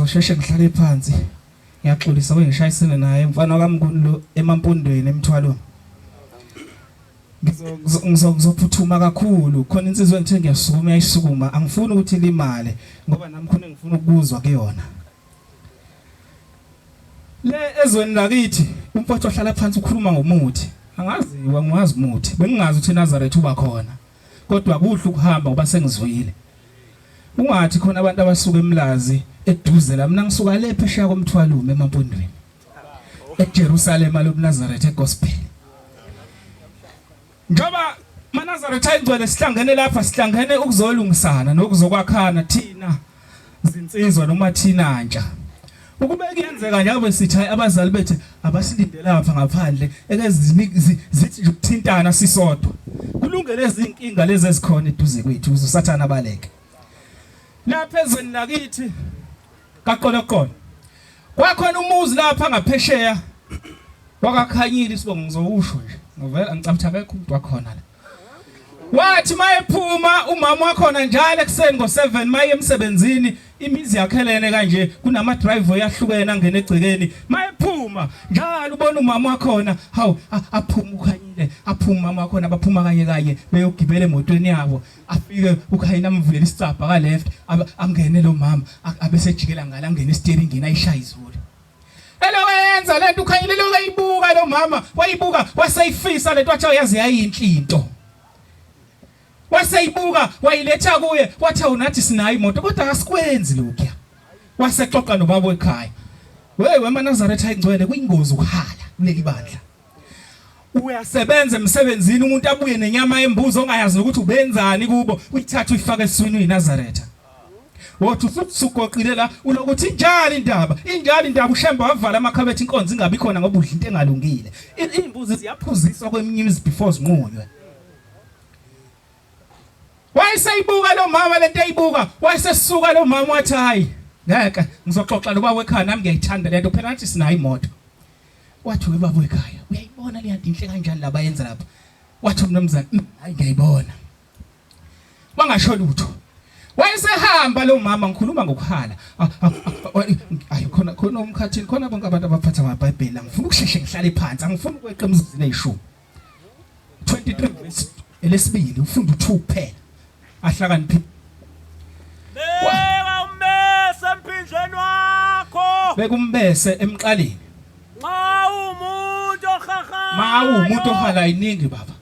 Ngizosheshe ngihlale phansi. Ngiyaxolisa kwengishayisene naye mfana kaMnguni lo emampondweni emthwalweni. Ngizophuthuma kakhulu khona insizwa engithe ngiyasukuma yayisukuma angifuni ukuthi ilimale ngoba nami khona engifuna ukuzwa kuyona. Le ezweni lakithi umfowethu ohlala phansi ukhuluma ngomuthi. Angazi wangiwazi umuthi. Bengingazi ukuthi eNazaretha uba khona. Kodwa kuhle ukuhamba ngoba sengizwile. Ungathi khona abantu abasuka eMlazi eduze la mina ngisuka le phesheya komthwalume emampondweni. EJerusalema lobuNazaretha eGospel. Njengoba maNazaretha ingcwele sihlangene lapha sihlangene ukuzolungisana nokuzokwakhana thina zinsizwa noma thina ntsha. Ukube kuyenzeka njengoba sithi hayi abazali bethu abasilinde lapha ngaphandle eke zithi nje ukuthintana sisodwa. Kulungele izinkinga lezi ezikhona eduze kwethu ukuze uSathane abaleke. Lapha ezweni lakithi kaQoloqolo kwakhona umuzi lapha ngaphesheya wakaKhanyile isibongo ngizowusho nje ngivela ngicabanga akekho umuntu wakhona la. Wathi mayephuma umama wakhona njalo ekuseni ngo7 maye emsebenzini imizi yakhelene kanje kunama driveway ahlukene angena egcekeni mayephuma njalo ubona umama wakhona hawu aphuma uKhanyile aphuma umama wakhona baphuma kanye kanye beyogibela emotweni yabo afike uKhanyile amvulela isicabha ka left angene lo mama abesejikela ngala angene steering ayishaya izulu Elowenza lento uKhanyile lokayibuka lo mama wayibuka waseyifisa lento wathi yazi yayinhle into waseyibuka wayiletha kuye wathi awunathi sinayo imoto kodwa asikwenzi lokhuya wasexoxa nobaba wekhaya wey wemaNazaretha ingcwele kuyingozi ukuhala kuleli bandla uyasebenza emsebenzini umuntu abuye nenyama yembuzi ongayazi ukuthi ubenzani kubo uyithatha uyifake esiswini uyiNazaretha wothi usugoqile la ulokuthi injani indaba injani indaba uShembe wavala amakhabethe inkonzo ingabi khona ngoba udla into engalungile imbuzi ziyaphuziswa kweminye imizi before zinqunywe Wayeseyibuka lo mama lento eyibuka, wayesesuka lo mama wathi hayi ngeke ngizoxoxa lo baba wekhaya nami ngiyayithanda lento phela nathi sinayo imoto. Wathi we baba wekhaya uyayibona le yanto inhle kanjani laba yenza lapha. Wathi umnumzane mm, hayi ngiyayibona. Wangasho lutho. Wayesehamba lo mama ngikhuluma ngokuhala. Ayi khona khona umkhathini khona bonke abantu abaphatha amaBhayibheli angifuni ukusheshe ngihlale phansi angifuni ukweqa emizuzwini eyishumi. 23 verse elesibili ufunda u2 kuphela ahlakaniphi Beka ummese emphinjeni wakho. Beka umbese emqaleni. Nxa umuntu ohahayo. Ma umuntu ohala iningi baba.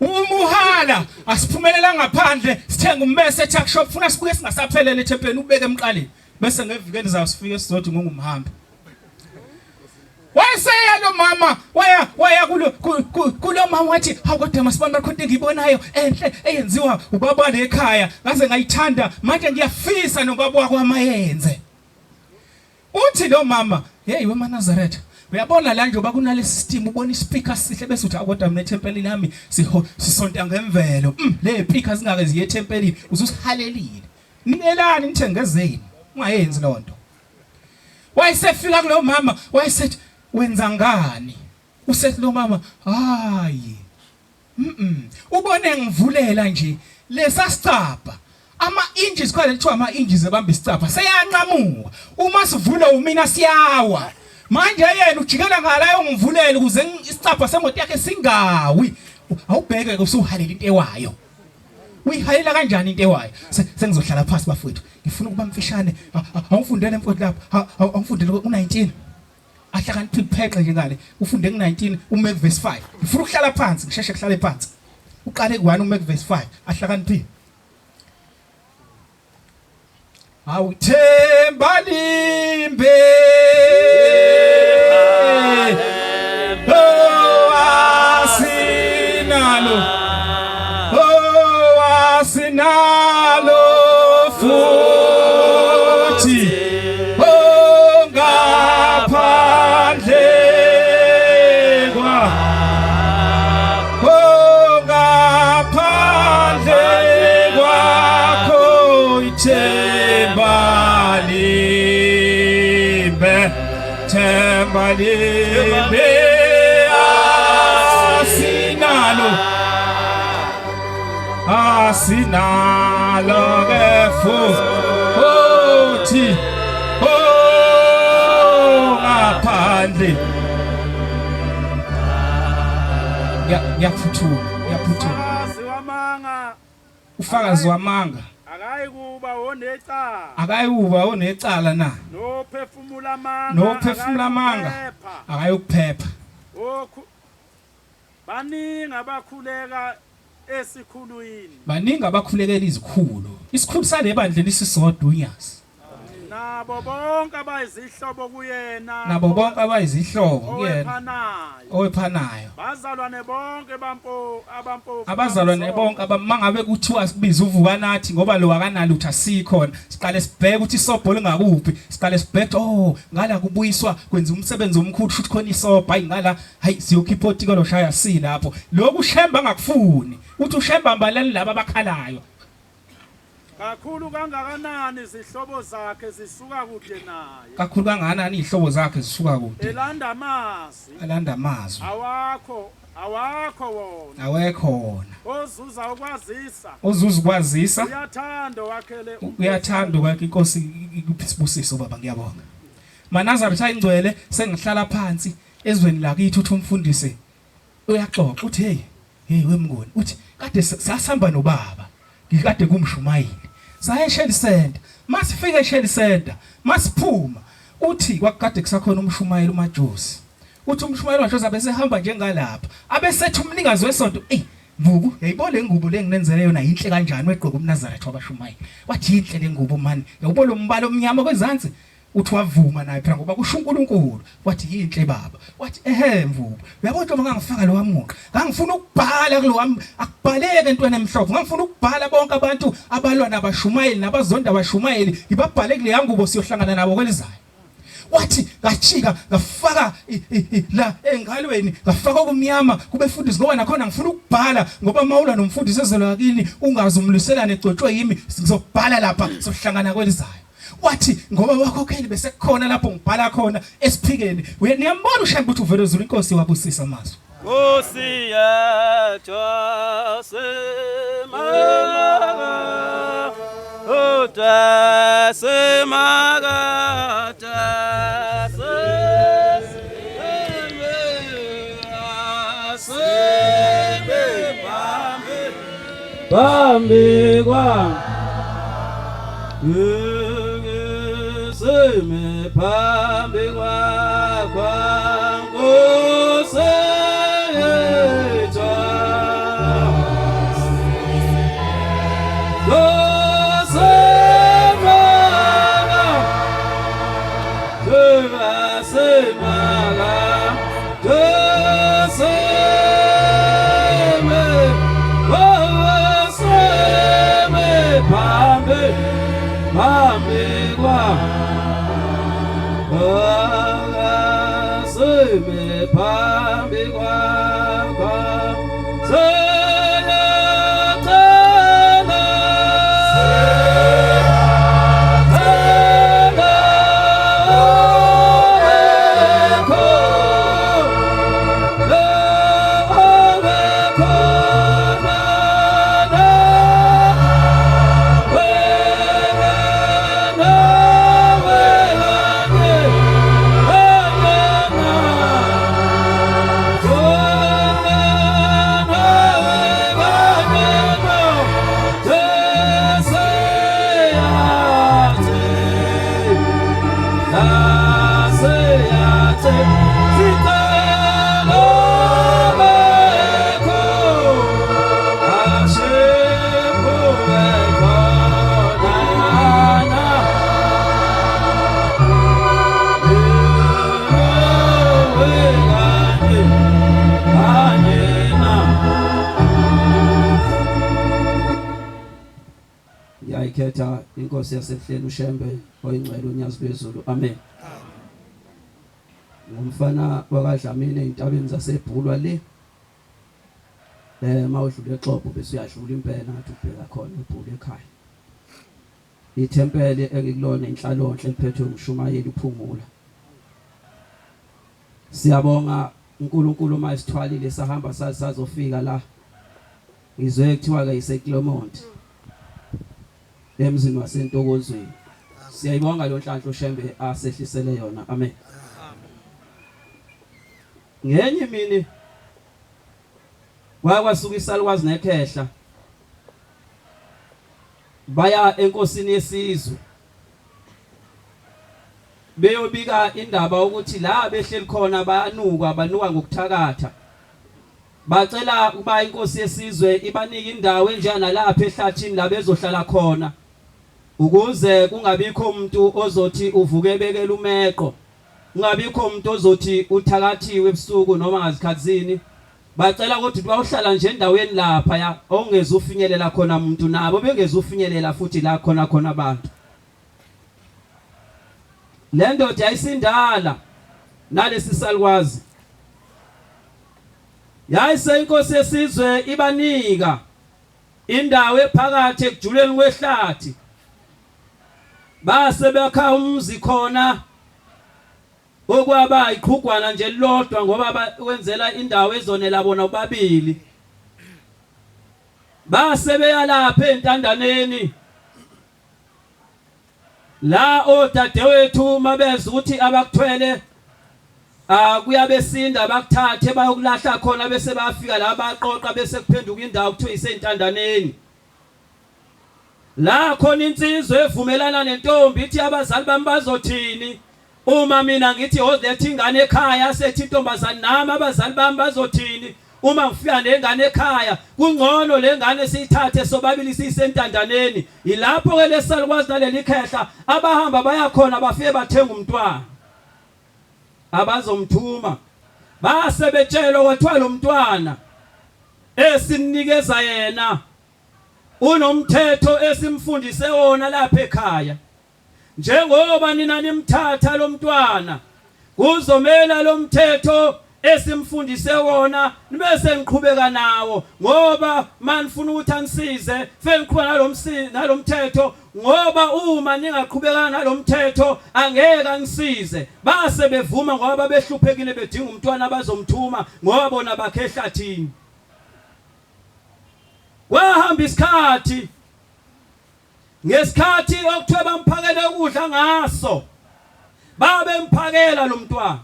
Uma uhala asiphumelela ngaphandle sithenga ummese e-tuck shop funa sibuye singasaphelele ethempelini ubeke emqaleni bese ngeviki elizayo sifike sizothi ngongumhambi. Wayeseya lo mama waya waya kulo kulo mama wathi hawu kodwa masibani bakho into engiyibonayo enhle eyenziwa ubaba lekhaya ngaze ngayithanda manje ngiyafisa nobaba wakwamayenze. Uthi lo mama hey wemaNazaretha uyabona la njengoba kunale system ubona ispeaker sihle bese uthi kodwa mina ethempelini lami sisonta ngemvelo mm, le speaker singake ziye ethempelini ususihalelile nikelani nithenge ezenu ungayenzi lonto Wayesefika kulo mama wayesethi wenza ngani? Usethi lo mama hayi. Mhm. Ubone ngivulela nje lesasicabha ama inches khona kuthiwa ama inches ebamba isicabha seyanqamuka uma sivula umina siyawa manje yena ujikela ngala yongivulela ukuze isicabha semoto yakhe singawi awubheke ke usuhalela into ewayo uyihalela kanjani into ewayo sengizohlala phansi bafowethu ngifuna ukuba mfishane awungifundele mfowethu lapha awungifundele ku-19 ahlakaniphe kuphexe nje ngale ufunde ku-19 ume kuverse 5 ngifuna ukuhlala phansi ngisheshe kuhlale phansi uqale ku-1 ume kuverse 5 ahlakaniphile Awuthemba limbe Oh asinalo Oh asinalo futhi Oh ngaphandle kwa Oh ngaphandle kwakho ithemba limbe themba limbe asinalo asinalo ke futhi oh ebandleni. Ngiyaphuthuma, ngiyaphuthuma. Ufakazi wamanga Ufakazi wamanga akayi kuba onecala akayuba onecala na nophefumula amanga nophefumula amanga akayikuphepha. akayukuphepha. Baningi abakhuleka esikhulwini. Baningi abakhulekela izikhulu. Isikhulu sale bandla lisisodwa uNyazi. Nabo bonke abayizihlobo kuyena. Nabo bonke abayizihlobo kuyena. Owephanayo. Owephanayo. Bazalwane bonke bampo abampofu. Abazalwane bonke abamangabe kuthiwa sibiza uvuka nathi ngoba lo akanalutho asikhona. Siqale sibheke ukuthi isobho lingakuphi. Siqale sibheke oh ngala kubuyiswa kwenza umsebenzi omkhulu futhi khona isobho hayi ngala hayi siyokhipha otikolo shaya silapho. Lokhu uShembe angakufuni. Uthi uShembe ambalani laba abakhalayo. Kakhulu kangakanani izihlobo zakhe zisuka kude naye. Kakhulu kangakanani izihlobo zakhe zisuka kude. Elanda amazwi. Elanda amazwi. Awakho, awakho wona. Awekho wona. Ozuza ukwazisa. Ozuza ukwazisa. Uyathanda wakhele. Uyathanda kwakhe inkosi ikuphi isibusiso baba ngiyabonga. MaNazaretha ingcwele sengihlala phansi ezweni lakithi uthi umfundisi Uyaxoxa uthi hey hey wemngoni uthi kade sasihamba nobaba ngikade kumshumayeli saya eShell Center masifika eShell Center masiphuma uthi kwakukade kusakhona umshumayeli uMajosi uthi umshumayeli uMajosi abesehamba njengalapha abesethi umnikazi wesonto ey Mvubu yayibona le ngubo le nginenzele yona yinhle kanjani wegqoka umNazaretha wabashumayeli wathi yinhle le ngubo mani yawubona umbala omnyama kwezansi Uthi wavuma naye phela ngoba kusho uNkulunkulu. Wathi yinhle baba. Wathi ehe mvubu. Uyabona njengoba ngangifaka lo wamuqa. Ngangifuna ukubhala kulo wami akubhaleke entweni emhlophe. Ngangifuna ukubhala bonke abantu abalwa nabashumayeli nabazonda abashumayeli ngibabhale kuleya ngubo siyohlangana nabo kwelizayo. Wathi ngajika ngafaka la engalweni ngafaka okumnyama kubefundisi ngoba nakhona ngifuna ukubhala ngoba mawula nomfundisi ezolwa kini ungaze umlwiselane egcotshwe yimi ngizobhala lapha sohlangana kwelizayo. Wathi ngoba wakhokheli besekukhona lapho ngibhala khona esiphikeni. Niyambona uShembe ukuthi uvele ezulu inkosi wabusisa amazwi. Nkosi yethu simaka ude simaka Phambi kwami Ngisime phambi kwakho Nkosi yethu Nkosi maka Nkosi maka Phambi kwakho Ngiyayikhetha inkosi yasebuhleni uShembe oyingcwele uNyazi lwezulu amen. Ngumfana wakaDlamini ezintabeni zaseBhulwa le. Eh mawudlula eXobho bese uyadlula impela ngathi ubheka khona eBhulwa ekhaya. Ithempeli engikulona inhlalonhle eliphethwe umshumayeli uPhungula. Siyabonga uNkulunkulu uma esithwalile sahamba saze sazofika la. Ngizwe kuthiwa ke iseClermont. Emzini waseNtokozweni. Siyayibonga lo nhlanhla uShembe asehlisele yona. Amen. Ngenye imini kwake kwasuka isalukwazi nekhehla baya enkosini yesizwe beyobika indaba ukuthi la behleli khona bayanukwa banuka ngokuthakatha bacela ukuba inkosi yesizwe ibanike indawo enjengalapha ehlathini la bezohlala khona ukuze kungabikho umuntu ozothi uvuke ebekela umeqo kungabikho umuntu ozothi uthakathiwe ebusuku noma ngazikhathini bacela ukuthi bawuhlala nje endaweni lapha ya ongeze ufinyelela khona umuntu nabo bengeze ufinyelela futhi la khona khona abantu le ndoda yayisindala nalesi salukwazi yayise inkosi yesizwe ibanika indawo ephakathi ekujuleni kwehlathi base bakha umuzi khona okwaba iqhugwana nje lodwa ngoba wenzela indawo ezonela bona ubabili base beyalapha entandaneni la odadewethu mabeza ukuthi abakuthwele kuyabesinda bakuthathe bayokulahla khona bese bayafika la baqoqa bese kuphenduka indawo kuthiwa isentandaneni la khona insizwa evumelana nentombi ithi abazali bami bazothini uma mina ngithi hoziletha ingane ekhaya sethi intombazane nami abazali bami bazothini uma ngifika nengane ekhaya kungcono lengane siyithathe sobabili siyisentandaneni yilapho ke lesalukwazi naleli khehla abahamba baya khona bafike bathenga umntwana abazomthuma base betshelwa kwathiwa lo mntwana esimnikeza yena unomthetho esimfundise wona lapha ekhaya njengoba nina nimthatha lo mntwana kuzomela lo mthetho esimfundise wona nibese ngiqhubeka nawo ngoba manifuna ukuthi anisize feniqhubeka nalomsi nalomthetho ngoba uma ningaqhubeka nalomthetho angeke anisize base bevuma ngoba babehluphekile bedinga umntwana abazomthuma ngoba bona bakhe ehlathini kwahamba isikhathi ngesikhathi okuthiwe bamphakele ukudla ngaso babemphakela lo mntwana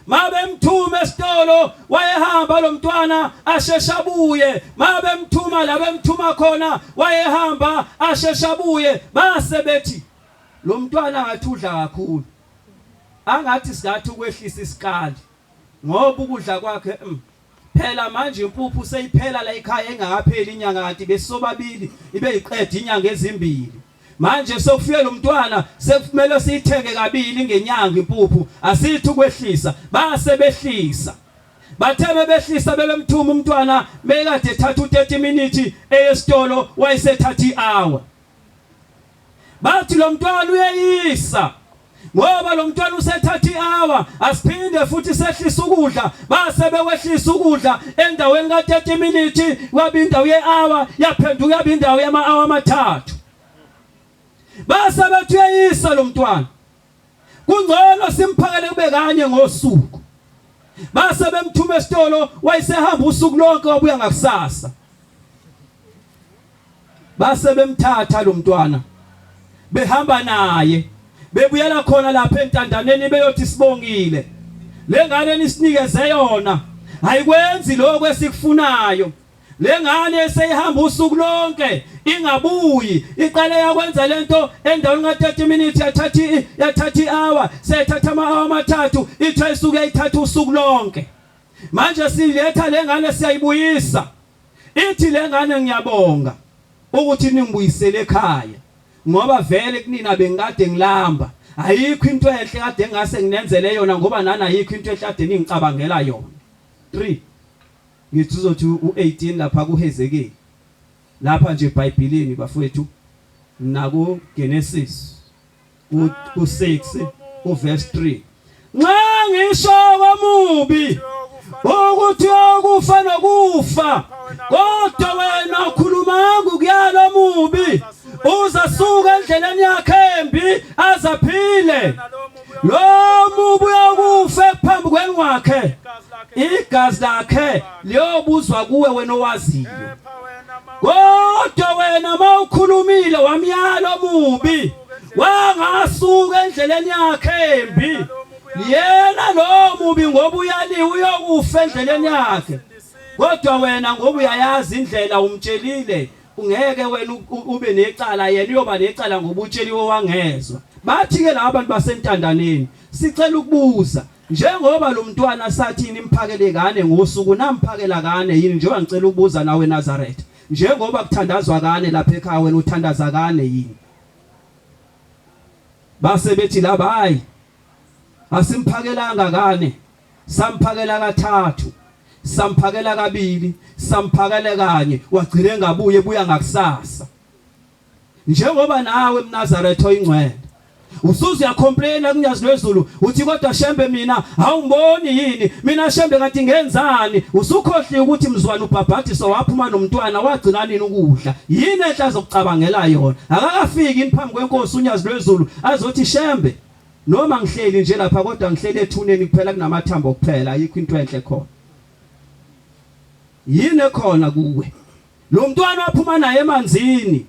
mabemthuma esitolo wayehamba lo mntwana ashesha abuye mabemthuma la bemthuma khona wayehamba ashesha abuye base bethi lo mntwana ngathi udla kakhulu angathi singathi ukwehlisa isikali ngoba ukudla kwakhe mm, Phela manje impuphu seyiphela la ekhaya engakapheli inyanga kanti besobabili ibe iqeda inyanga ezimbili. Manje sokufike lo mntwana sekumele siyithenge kabili ngenyanga impuphu asithi ukwehlisa base behlisa. Bathe bebehlisa bebemthuma umntwana bekade ethatha u30 minutes eyesitolo wayesethatha ihour. Bathi lo mntwana uyeyisa ngoba lo mntwana usethatha i-hour asiphinde futhi sehlisa ukudla base bewehlisa ukudla endaweni ka-30 minutes kwaba indawo ye-hour yaphenduka yaba indawo yama-hour amathathu base bethi uyeyisa lo mntwana kungcono simphakele kube kanye ngosuku base bemthuma esitolo wayesehamba usuku lonke wabuya ngakusasa Base bemthatha lo mntwana behamba naye bebuyela khona lapha entandaneni beyothi sibongile le ngane nisinikeze yona ayikwenzi lokho esikufunayo le ngane seyihamba usuku lonke ingabuyi iqale yakwenza lento endaweni ka-30 minutes yathatha yathatha i-hour seyithatha ama-hour amathathu ithe isuke yayithatha usuku lonke manje siletha le ngane siyayibuyisa Ithi lengane ngiyabonga ukuthi ningibuyisele ekhaya ngoba vele kunina bengikade ngilamba. Ayikho into enhle kade ngase nginenzele yona ngoba nani ayikho into enhle kade ningicabangela yona. 3 ngithi uzothi u18 lapha kuHezekeli. Lapha nje eBhayibhelini bafowethu naku Genesis u6 uverse 3 nxa ngisho komubi ukuthi ukufa nokufa kodwa wena ukhulumanga ukuyala omubi uzasuka endleleni yakhe embi azaphile lo mubi uyokufa phambi kwenwakhe igazi lakhe liyobuzwa kuwe wena owaziyo kodwa wena mawukhulumile wamyala omubi wangasuka endleleni yakhe embi Yena lo mubi ngoba uyaliwe uyokufa endleleni yakhe. Kodwa wena ngoba uyayazi indlela umtshelile ungeke wena ube necala yena uyoba necala ngoba utsheliwe wangezwa. Bathi ke laba bantu basentandaneni sicela ukubuza njengoba lo mntwana sathi nimphakele kane ngosuku namphakela kane yini njengoba ngicela ukubuza nawe Nazareth njengoba kuthandazwa kane lapha ekhaya wena uthandaza kane yini Base bethi laba hayi asimphakelanga kane samphakela kathathu samphakela kabili samphakela kanye wagcina engabuye ebuya ngakusasa njengoba nawe mNazaretha oyingcwele usuze uyacomplaina kunyazi lwezulu uthi kodwa shembe mina awungiboni yini mina shembe kanti ngenzani usukhohliwe ukuthi mzwana ubhabhadiso waphuma nomntwana wagcina nini ukudla yini enhle azokucabangela yona Akakafiki yini phambi kwenkosi uNyazi lwezulu azothi Shembe noma ngihleli nje lapha kodwa ngihleli ethuneni kuphela kunamathambo kuphela ayikho into enhle khona. Yini ekhona kuwe? Lo mntwana waphuma naye emanzini.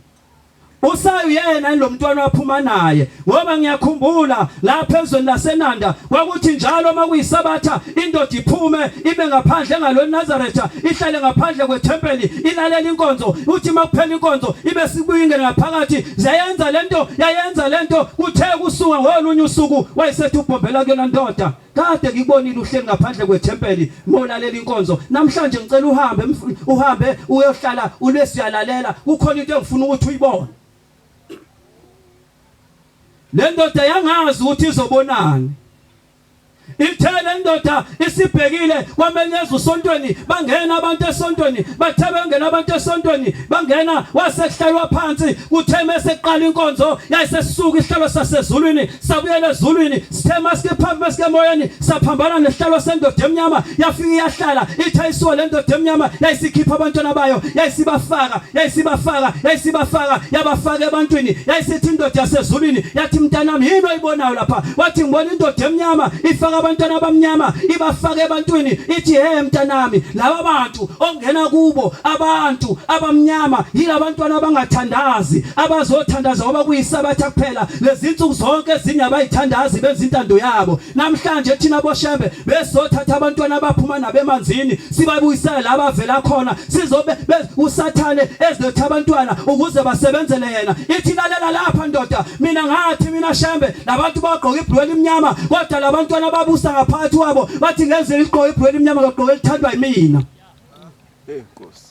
Usayuyena lo mntwana waphuma naye ngoba ngiyakhumbula lapha ezweni laseNanda kwakuthi njalo uma kuyisabatha indoda iphume ibe ngaphandle ngalolu Nazaretha ihlale ngaphandle kwethempeli ilalela inkonzo uthi uma kuphela inkonzo ibe sibuye ingene ngaphakathi zayenza lento yayenza lento kuthe kusuka ngolunye usuku wayesethi ubhombela kuyona ndoda kade ngikubonile uhleli ngaphandle kwethempeli molalela inkonzo namhlanje ngicela uhambe uhambe uyohlala ulesiyalalela kukhona into engifuna ukuthi uyibone Le ndoda yangazi ukuthi izobonani. Ithe le ndoda isibhekile kwamenyeza usontweni bangena abantu esontweni bathe bengena abantu esontweni bangena wasekuhlalwa phansi kuthe mese kuqala inkonzo yayisesuka isihlalo sasezulwini sabuyela ezulwini sithe masike phambi masike emoyeni saphambana nesihlalo sendoda emnyama yafika iyahlala ithe isuka le ndoda emnyama yayisikhipha abantwana bayo yayisibafaka yayisibafaka yayisibafaka yabafaka ebantwini yayisithi indoda yasezulwini yathi mntanami yini oyibonayo lapha wathi ngibona indoda emnyama ifaka abantwana abamnyama ibafaka ebantwini ithi he mntanami laba bantu ongena kubo abantu abamnyama yilabantwana abangathandazi abazothandaza ngoba kuyisabatha kuphela lezinsuku zonke ezinye abayithandazi benza intando yabo Namhlanje thina boShembe besizothatha abantwana abaphuma nabemanzini sibabuyisele la bavela khona sizobe uSathane eziletha abantwana ukuze basebenzele yena. Ithi lalela lapha ndoda, mina ngathi mina Shembe labantu bagqoka ibhulwe elimnyama kodwa labantwana ababusa ngaphakathi kwabo bathi ngenzile igqoka ibhulwe elimnyama ngagqoka elithandwa yimina. Hey Nkosi.